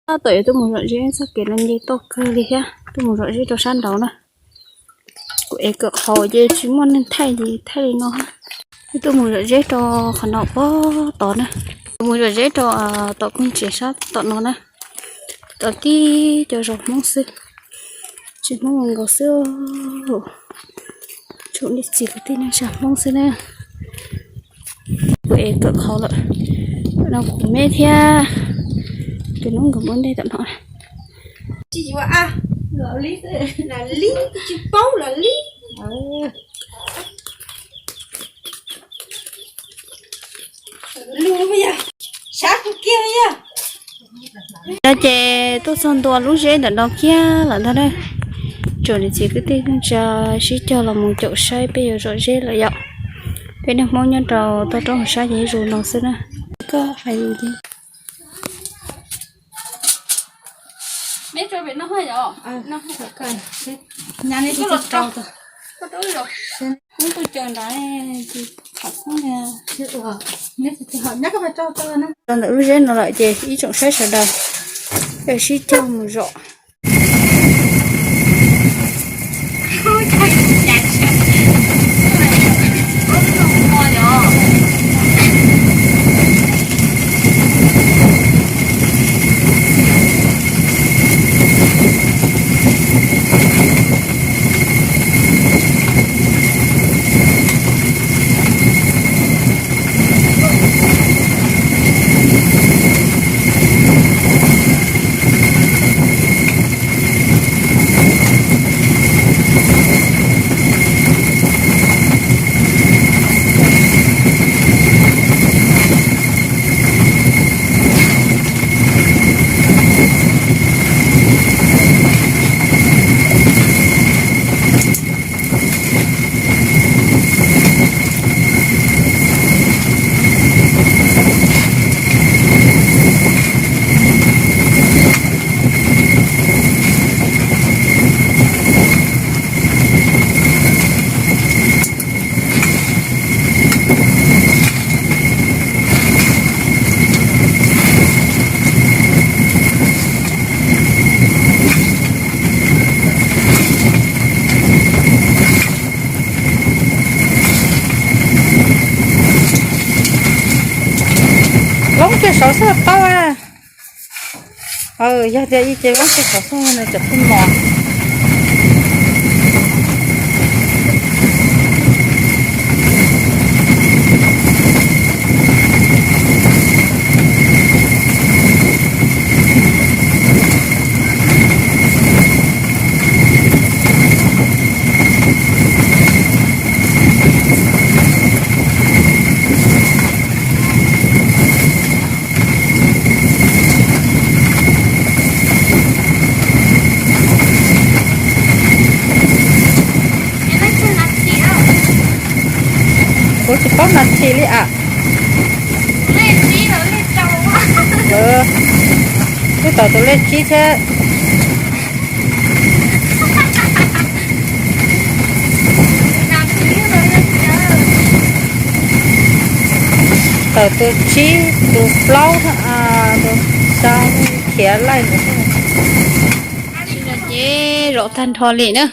Tab tom yuav tuaj mus zom zeb, txoj kev no nce toj kawg li thiab, tuaj mus zom zeb rau sab nraud na. Kuv ev kawm qhauv ces tsis muaj neeg thaij ces thaij li no. Wb tuaj mus zom zeb rau qhov no pog tod na. Mus zom zeb rau tom koog tsev sab tom no na. Tom tib co zos Hmoob xwb, tsis Hmoob nkaus xwb. Tsoom niam txiv kwv tij neej tsa Hmoob xwb na. Kuv ev kawm qhauv lawm, no kuv me thiab. Tus noob nkawd muab ntej tom no. Tsis yuav a, li, tsis paub los li. Lus yog, sav kuv kiag yog. Ces tuaj txog ntua lub zeb ntawm no kiag lawm ntag na. Tsoom niam txiv kwv tij neej tsa sib cog los mus caum saib peb yuav zom zeb lawm yom. Peb neeg Hmoob nyob rau toj roob hauv sab ces ib zoo no xwb na. Koj hais lus ces. Rau ntawm lub zeb no lawm ces ib tsoom saib sawv daws, peb sib cog mus zom. Loob kiag saud xwb tau. Yog tias ib ce loob kiag saud xwb no cov phooj mos. Kuv tsis paub nas this li am. Twb tau tus lej tsib thiab. Tawm tus tsib, tus plaub, tus xya, khiav laij lawm. Ces zom tag nrho li na.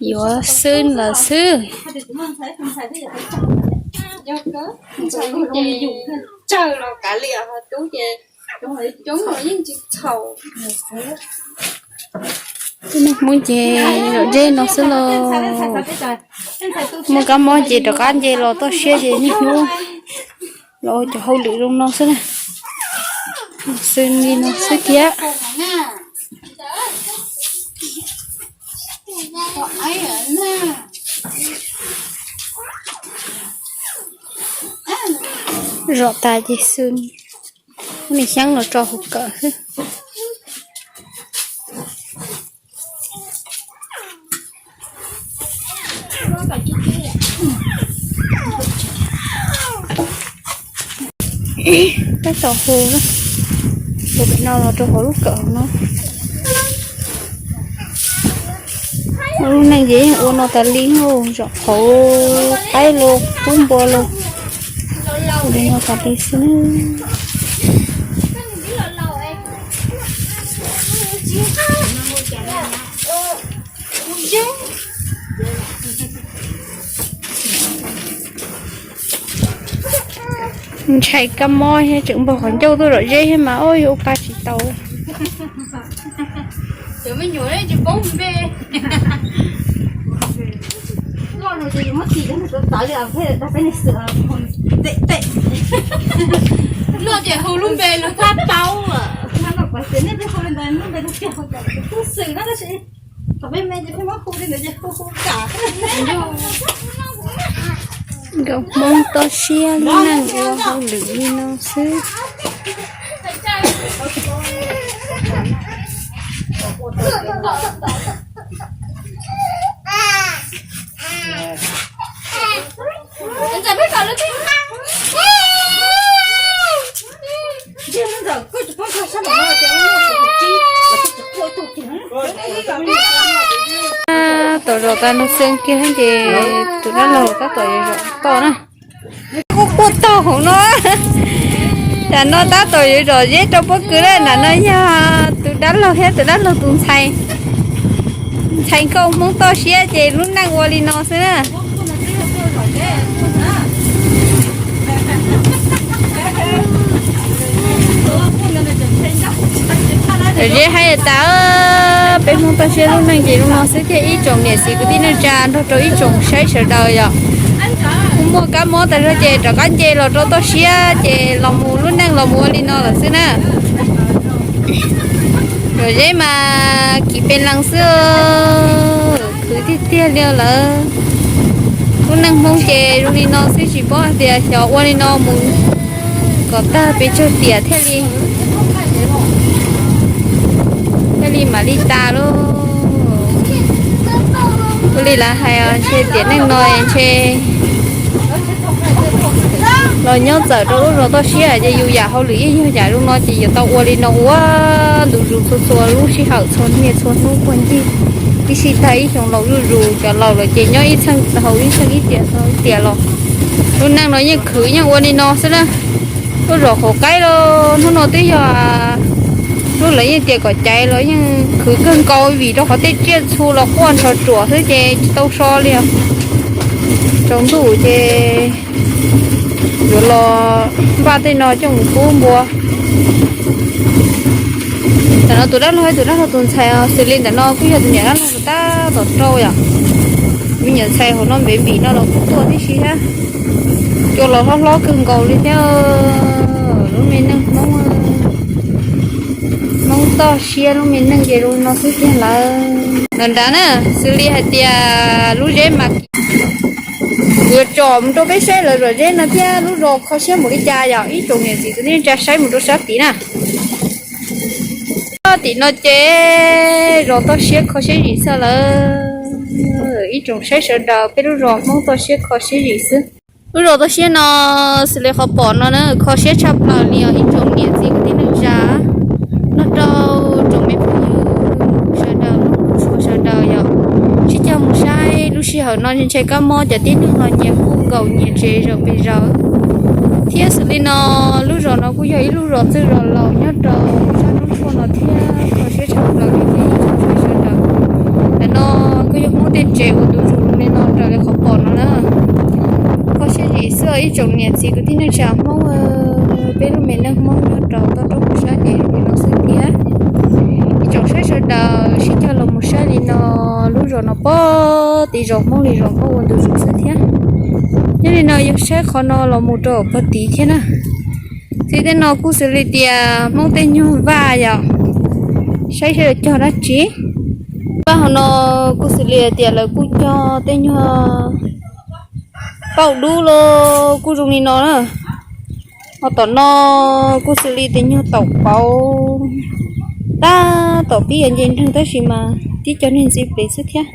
Yuav xwb los xwb. Tsawg los kav liam, ho coob ces coob los yeej tsis txhaum. Hmoob ces lom zeb no xwb los, muaj kab mob ces rov qab nce los toj siab ces niaj hnub los ua cov hauj lwm zoo no xwb na. Xwb li no xwb thiab. Zom tas ces xwb, muab niag xyaab los tso hauv kawm xwb. Tab tom hu, hu pem no los rau hauv lub kawm no. Lub neej ces yeej ua no tas li, zom qhauv qaib los pub npua los ua li no tas li xwb. Ntshai kab mob thiab tseem npog qhov ncauj tuaj zom zeb thiab mas ua yus ua pa tsis tau. Loj ces hu lub npe los twb paub lawm. Nkauj Hmoob toj siab lub neej ua hauj lwm li no xwb. Tom zos tas nrho xwb kiag ces tus dab laug tab tom yuav zom toj na. Kuj quaj tog hauv no. Tam no tab tom yuav zom zeb rau pob kws na. Nram no yog tus dab laug thiab tus dab laug tus ntxhais. Ntxhais nkauj Hmoob toj siab ces lub neej ua li no xwb na. Zom zeb haib tas, peb Hmoob toj siab lub neej ces zoo no xwb thiab ib tsoom niam txiv kwv tij neej tsa nrog rau ib tsoom saib sawv daws yom. Kuj muaj kab mob tas zog ces rov qab nce los rau toj siab ces los mus lub neej los mus ua li no lawm xwb na. Zom zeb mas kim pes lees xwb, khwv tiag tiag li lawm. Lub neej Hmoob ces zoo li no xwb tsis paub hais tias xyov ua li no mus kom tag pes tsawg tiam thiaj li, thiaj li mam li tas lauj. Ua li lawv hais ntshe tiam neej no ntshe los nyob txawm rau lub zos toj siab ces yus yam hauj lwm yeej yog yam zoo no ces yuav tau ua li no ua ntu zus txhua txhua lub sij hawm txhua niaj txhua hnub puag ncig ib sij tag ib xyoo laus zuj zus. Cov laus lawm ces nyob ib txheej haus ib txheej ib tiam haus ib tiam los lub neej no yeej khwv yeej ua li no xwb na. Lub zos Qhuav Qaib los hnub no twb yog lub lawv yeej tias kom caiv los yeej khwv kawg nkaus vim rau qhov tej tsiaj txhu los quaj nrho ruam xwb ces tsis tau so li os. Tsaus ntuj ces yuav los npaj tej no coj mus pub npua. Ntawm no tus dab laug, tus dab laug tus ntxhais xws li ntawm no kuj yog tus niam dab laug tab tom rau yom. Me nyuam ntxhais hauv no npev npim no los kuj tuaj tib si thiab. Cua los hlob hlob kawg nkaus li thiab. Lub me neej Hmoob, Hmoob toj siab lub me neej ces zoo no xwb tiag lawm. Nram nrad na, xws li hais tias lub zeb mas kuv yuav tsom mus rau peb saib lawv zom zeb no thiab lub zos kho siab npaum li cas yom, ib tsoom niam txiv kwv tij neej tsa saib mus rau sab tid na. Tim no ces zos toj siab kho siab zim xwb lawm. Ib tsoom saib sawv daws, peb lub zos Hmoob toj siab kho siab zim xwb. Lub zos toj siab no xws li qhov pom no na, kho siab tshaj plaws li os ib tsoom niam txiv kwv tij neej tsa, nrog rau tsoom me phooj ywg sawv daws, tshua sawv daws yom. Sib cog mus saib lub sij hawm no ntshe kab mob cov tib neeg no nyias kuj nkaum nyias tsev zawm pes zaws. Thiab xws li no, lub zos no kuj yog ib lub zos txwj zos laus nyob rau sab hnub tuaj no thiab kho siab tshaj plaws li thiab ib tsoom saib sawv daws. Ntawm no kuj yog Hmoob tej tsev ua ntu zus zoo li no raws li qhov pom no na. Kho siab zim xwb os ib tsoom niam txiv kwv tij neej tsa Hmoob, peb lub me neej Hmoob nyob rau toj roob puag sab ces zoo li no xwb thiab. Ib tsoom saib sawv daws sib cog los mus saib li no pog tim zos Hmoob li zos Hmoob ua ntu zus xwb thiab. Nyob li no yog saib qhov no los mus rau pog tid thiab na. Txij tej no kuj xws li tias Hmoob tej nyuag vaj yom, saib seb lawv cog dab tsi. Vaj hauv no kuj xws li tias lawv kuj cog tej nyuag pauj dub los kuj zoo li no na. Ho tom no kuj xws li tias nyuag taum pauv tab tom pib yuav nce nreeg tab sis mas tib co niag ntxiv pes xwb thiab.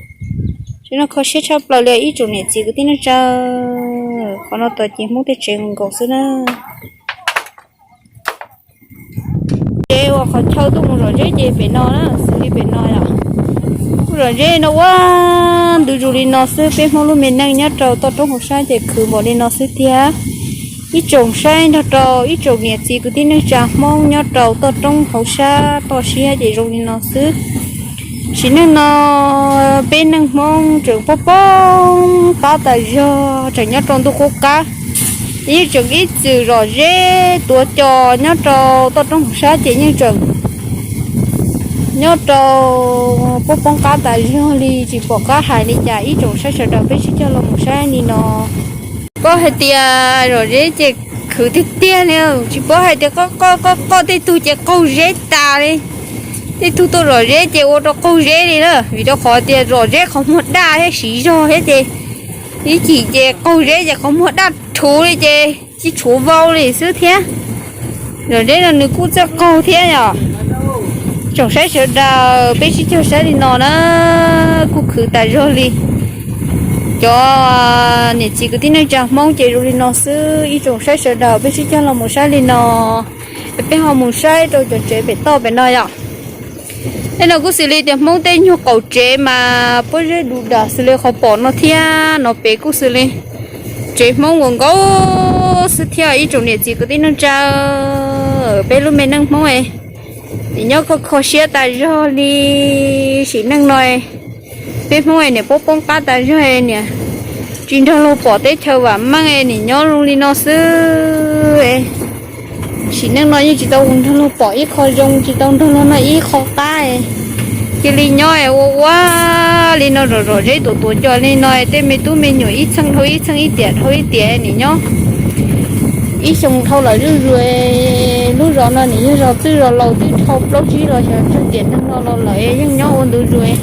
Tsev no kho siab tshaj plaws li ib tsoom niam txiv kwv tij neej tsa. Qhov no tod ces Hmoob tej tsev nkaus xwb na. Tsev uas qhov chaw tuaj mus zom zeb ces pem no na, xws li pem no yom. Kuj zom zeb no ua ntu zus li no xwb, peb Hmoob lub me neej nyob rau toj roob hauv sab ces khwv npaum li no xwb tiag. Ib tsoom saib nrog rau ib tsoom niam txiv kwv tij neej tsa Hmoob nyob rau toj roob hauv sab toj siab ces zoo li no xwb. Sim neej no peb neeg Hmoob tseem poob poob qab tas zog, tseem nyob rau ntuj qub qab. Yeej tseem ib txwm zom zeb tuav cos nyob rau toj roob hauv sab ces yeej tseem nyob rau poob poob qab tas zog li, tsis pom qab hais li cas. Ib tsoom saib sawv daws peb sib cog los mus saib li no. Paub hais tias zom zeb ces khwv tiag tiag li, tsis paub hais tias qoj qoj qoj qoj tej tug ces qaug zeb tas li. Tej tug tuaj zom zeb ces ua rau qaug zeb li na, vim rau qhov tias zom zeb qhov muag daj thiab siv zog thiab ces ib chim ces qaug zeb ces qhov muag daj rhuv li ces tsis tshuav vau li xwb thiab. Zom zeb no nws kuj txawj qaug thiab yom. Tsoom saib sawv daws peb sib cog saib li no na, kuj khwv tas zog li. Cov niam txiv kwv tij neej tsa Hmoob ces zoo li no xwb. Ib tsoom saib sawv daws peb sib cog los mus saib li no, peb ho mus saib rau cov tsev pem toj pem no yom. Tej no kuj xws li tias Hmoob tej nyuag qaum tsev mas pob zeb du dam xws li qhov pom no thiab. No pem kuj xws li tsev Hmoob nkaus nkaus xwb thiab. Ib tsoom niam txiv kwv tij neej tsa, peb lub me neej Hmoob nim nyob kho kho siab tas zog li. Sim neej no peb Hmoob niam poob poob qab tas zog, niam tsis nrog luag pom teb chaws vam meej, niam nyob zoo li no xwb. Sim neej no yeej tsis tau nrog luag pom ib qho zoo, tsis tau nrog luag noj ib qho qab, cia li nyob ua ua li no zom zom zeb tuav tuav cos li no. Tej me tub me nyuam ib txheej dhau ib txheej, ib tiam dhau ib tiam, niam nyob ib xyoo dhau lawm zuj zus. Lub zos no niam yog zos twb zos laus twb dhau plaub tsib los xyov tsawg tiam neeg no los lawm yeej nyob ua ntu zus.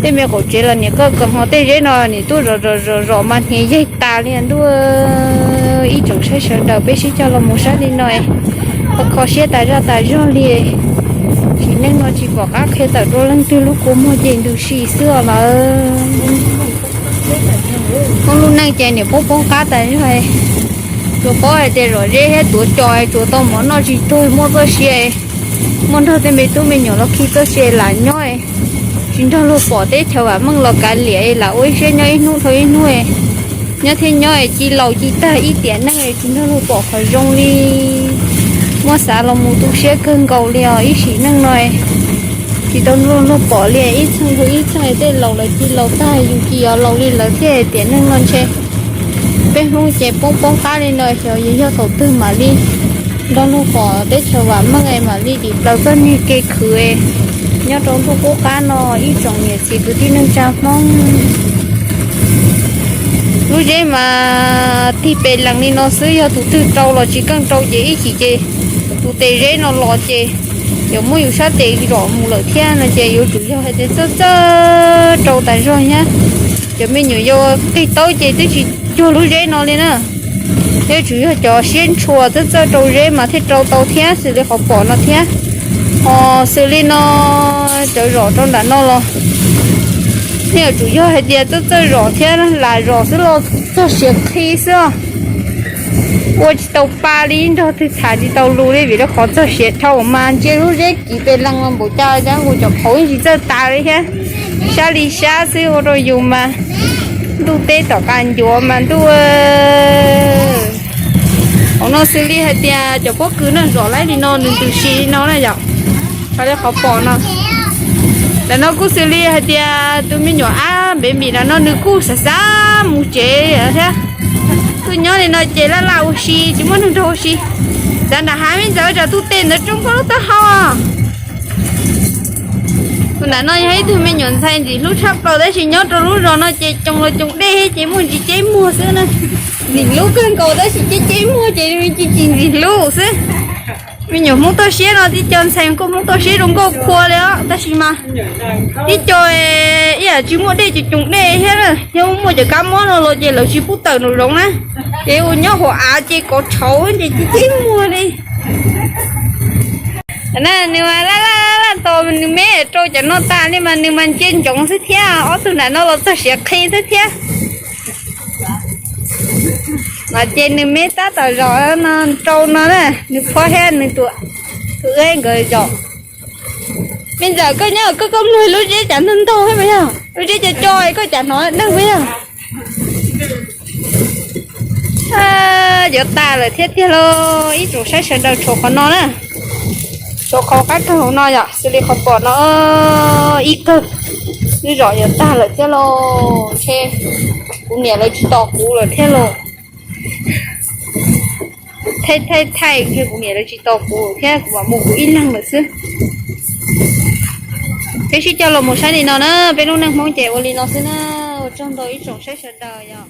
Tej me qaum tsev los niam koj kawg, ho tej zeb no niam tuaj zom zom zom zom mas hniav yaig tas li ntuj. Ib tsoom saib sawv daws peb sib cog los mus saib li no, kho kho siab tas zog tas zog li. Sim neej no tsis pom qab qhia tawm rau leej twg, lub kua muag ces ntws si xwb os lawm. Hmoob lub neej ces niam poob poob qab tas zog. Tsuas paub hais tias zom zeb thiab tuav cos tsuas tau mov noj tsis tuag, muaj txoj sia, muaj nrog tej me tub me nyuam los khi txoj sia lam nyob. Tsis nrog luag pom teb chaws vam meej los kav liam, lam ua ib siab nyob ib hnub dhau ib hnub. Nyob thiab nyob ci laus ci tag ib tiam neej tsis nrog luag pom qhov zoo li. Muab xav los mus tu siab kawg nkaus li os. Ib sim neej no tsis tau nrog luag pom li, ib txheej dhau ib txheej, tej laus lawv ci laus tag, yus tsis yog laus li lawv thiab. Tiam neej no ntshe peb Hmoob ces poob poob qab li no, xyov yog thaum twg mam li nrog luag pom teb chaws vam meej mam li dim plaws txoj niag kev khwv nyob rau ntuj qub qab no. Ib tsoom niam txiv kwv tij neej tsa Hmoob, lub zeb mas tig pes lees li no xwb, yog tus twg rau los tsis keej rau ces ib chim ces tus tes zeb no los ces yuav muab yus sab tes zom mus lawm thiab no ces yuav tsum yog hais tias txawj txawj rau tas zog thiab. Cov me nyuam yaus qig taub ces twb tsis cuag lub zeb no li na. Yuav tsum yog cov siab ntshua txawj txawj rau zeb mas thiaj rau tau thiab, xws li qhov pom no thiab. Ho xws li no cov zom rau nram no los nej yuav tsum yog hais tias txawj txawj zom thiab lam zom xwb los txog siav qhi xwb os. Ua tsis tau pa li, nrog twg tham tsis tau lus li vim rau qhov txog siav dhau mas ntsia lub zeb kiv pes lees npaum cas cas nqus cov qhauv yeej tsis txawj tas li thiab. Sab li sab xwb ua rau yus mas ntuj teb tom qab ncuav mas ntuj. Hauv no xws li hais tias cov pob kws no zom laib li no nws ntws si li no na yom. Qhov li qhov pom no, ntawm no kuj xws li hais tias tus me nyuam ab npev npim ntawm no nws kuj xav xav mus tsev thiab. Kuj nyob li no ces laj laj ua si tsis muaj neeg nrog ua si. Xav nram hav me ntxawm tsam tus tes ntawd tsoo koj lub taub hau. Tus nram no yog ib tug me nyuam ntxhais ntxim hlub tshaj plaws tab sis nyob rau lub zos no ces coo los coo dej ces muaj ntsis ceb muag xwb na. Ntxim hlub kawg nkaus tab sis ceb ceb muag ces nws tsis tsis ntxim hlub xwb. Me nyuam Hmoob toj siab no tib co ntxhais kuj Hmoob toj siab zoo nkauj qhua li os tab sis mas tib co ib yam tsis muaj dej coo coo dej thiab na, yog muaj cov kab mob no los ces lawv tsis pub tawm nraum zoov na, ces ua nyob hauv av ces kov tshauv ces ceb ceb muag li. Na nws mas laj laj laj tos nws me rau cov no tas li mas nws mas ntsia ntsoov xwb thiab, ob tug nram no los txog siav qhi xwb thiab. No ces nws me tab tom zom no rau no na, nws phob thiab nws tus, tus ub nkawd zom. Me ntxawm koj nyob koj koj mloog lub zeb cas ntog ntog thiab mas yog lub zeb co co koj cas hnov dawb mas yog. Yuav tag lawm thiab tiag lauj, ib tsoom saib sawv daws tshuav qhov no na, tshuav qhov qab kawg hauv no yom, xws li qhov pom no ib kawg, twb zom yuav tag lawm thiab lauj, ntshe kuv niam lawv tsis tos kuv lawm thiab lauj. Thaij thaij thaij, ntshe kuv niam lawv tsis tos kuv thiab kuv mam mus kuv ib leeg lawm xwb. Peb sib coj los mus saib li no na, peb lub neej Hmoob ces ua li no xwb na, ua tsaug ntau ib tsoom saib sawv daws yom.